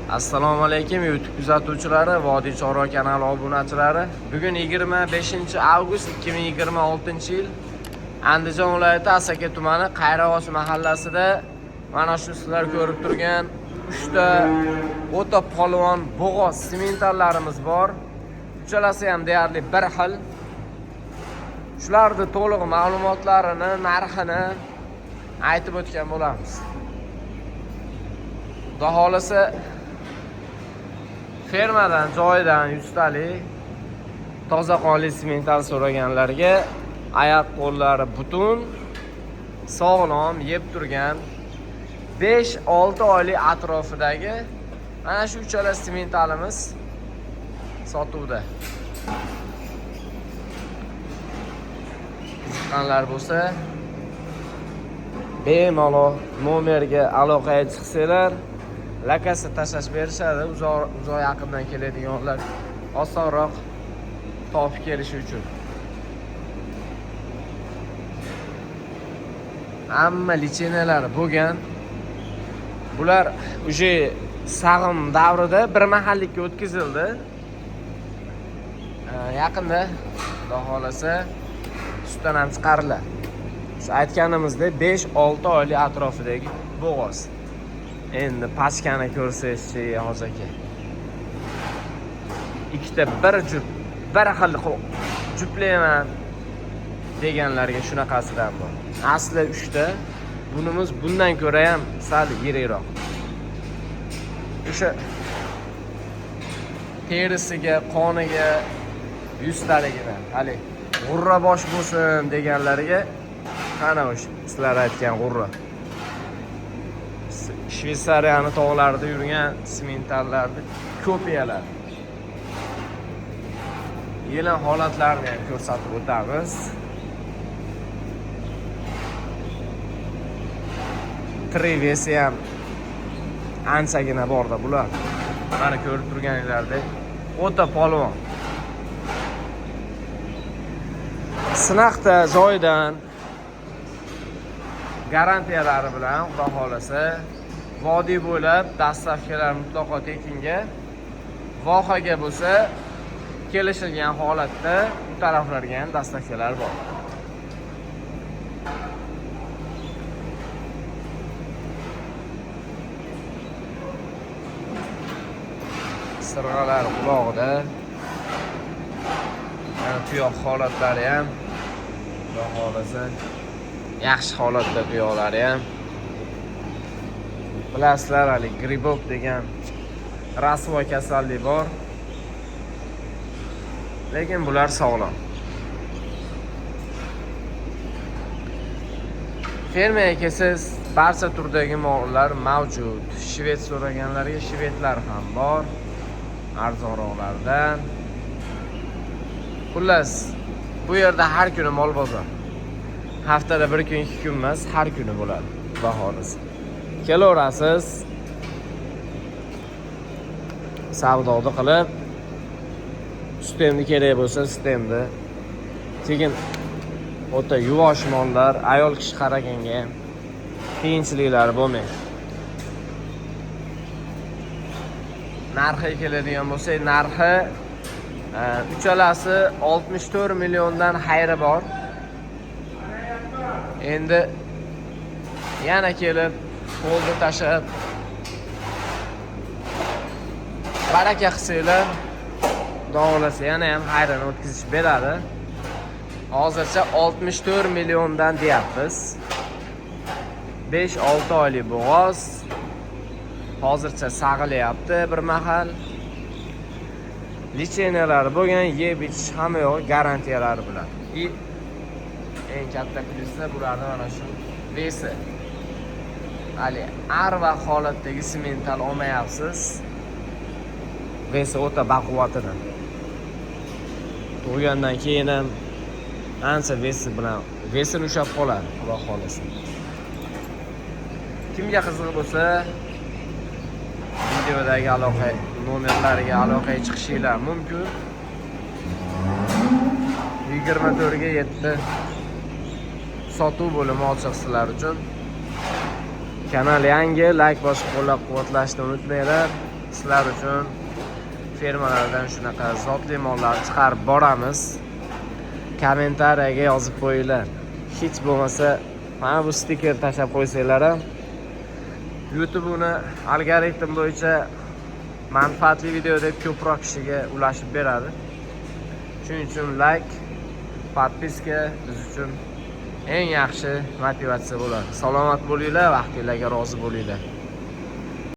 Assalomu alaykum YouTube kuzatuvchilari, Vodiy Chorva kanali obunachilari. Bugun 25-avgust 2026-yil Andijon viloyati Asaka tumani Qayrag'och mahallasida mana shu sizlar ko'rib turgan 3 ta o'ta polvon bo'g'oz sementallarimiz bor. Uchalasi ham deyarli bir xil. Shularni to'liq ma'lumotlarini, narxini aytib o'tgan bo'lamiz. Xudo xolasa fermadan, joyidan yuztalik toza qonli semental so'raganlarga oyoq qo'llari butun, sog'lom, yeb turgan 5-6 oylik atrofidagi mana shu uchala sementalimiz sotuvda. Qiziqqanlar bo'lsa bemalol nomerga aloqaga chiqsanglar, lakasi tashlash berishadi. Uzoq uzoq yaqindan keladiganlar osonroq topib kelishi uchun. Hamma licheniyalari bo'lgan. Bular уже sag'im davrida bir mahallikka o'tkazildi. Yaqinda Xudo xolasa sutdan ham chiqariladi. Shu aytganimizdek 5-6 oylik atrofidagi bo'g'oz. Endi pachkani ko'rsangizchi, hozir aka. Ikkita bir jup, bir xil juplayman deganlarga shunaqasidan bor. Asli 3 ta, bunimiz bundan ko'ra ham sal yirikroq. O'sha terisiga, qoniga yuztaligini, hali g'urra bosh bo'lsin deganlarga qana o'sha sizlar aytgan g'urra. Shvetsariyani tog'larida yurgan sementallarni kopiyalar. Yelan holatlarini ham ko'rsatib o'tamiz. Trivesi ham anchagina borda bular. Mana ko'rib turganinglardek o'ta polvon. Sinaqda joyidan garantiyalari bilan Xudo xolasa vodiy bo'ylab dastavkalar mutlaqo tekinga, vohaga bo'lsa kelishilgan holatda u taraflarga ham dastavkalar bor. Sirg'alar qulog'ida, mana tuyoq holatlari ham Xudo xolasa yaxshi holatda tuyoqlari ham. Bilasizlar, hali gribok degan rasvo kasallik bor. Lekin bular sog'lom. Fermaga kelsangiz barcha turdagi mollar mavjud. Shved so'raganlarga shvedlar ham bor, arzonroqlardan. Xullas, bu yerda har kuni mol bozor. Haftada bir kun, 2 kun emas, har kuni bo'ladi, Xudo xolasa. Kelaverasiz. Savdoni qilib, sut kerak bo'lsa sut. Keyin o'ta yuvosh mollar, ayol kishi qaraganga ham qiyinchiliklari bo'lmaydi. Narxiga keladigan bo'lsak, narxi uchalasi 64 milliondan xayri bor. Endi yana kelib qo'lni tashlab baraka qilsanglar, Xudo xolasa yana ham xayrini o'tkazish beradi. Hozircha 64 milliondan deyapmiz. 5-6 oylik bo'g'oz. Hozircha sag'ilyapti bir mahal. Licheniyalari bo'lgan, yeb ichish hamma yo'q garantiyalari bilan. И eng katta plyusi bularni mana shu vesi. Hali arva holatdagi semental olmayapsiz. Vesi o'ta baquvvatidan. Tug'gandan keyin ham ancha vesi bilan vesini ushlab qoladi, Xudo xolasa. Kimga qiziq bo'lsa, videodagi aloqa nomerlariga aloqaga chiqishinglar mumkin. 24 ga 7 sotuv bo'limi ochiq sizlar uchun. Kanal yangi, like bosib qo'llab-quvvatlashni unutmanglar. Sizlar uchun fermalardan shunaqa zotli mollar chiqarib boramiz. Kommentariyaga yozib qo'yinglar. Hech bo'lmasa mana bu stiker tashlab qo'ysanglar ham YouTube uni algoritm bo'yicha manfaatli video deb ko'proq kishiga ulashib beradi. Shuning uchun layk, подписка biz uchun eng yaxshi motivatsiya bo'ladi. Salomat bo'linglar, vaqtinglarga rozi bo'linglar.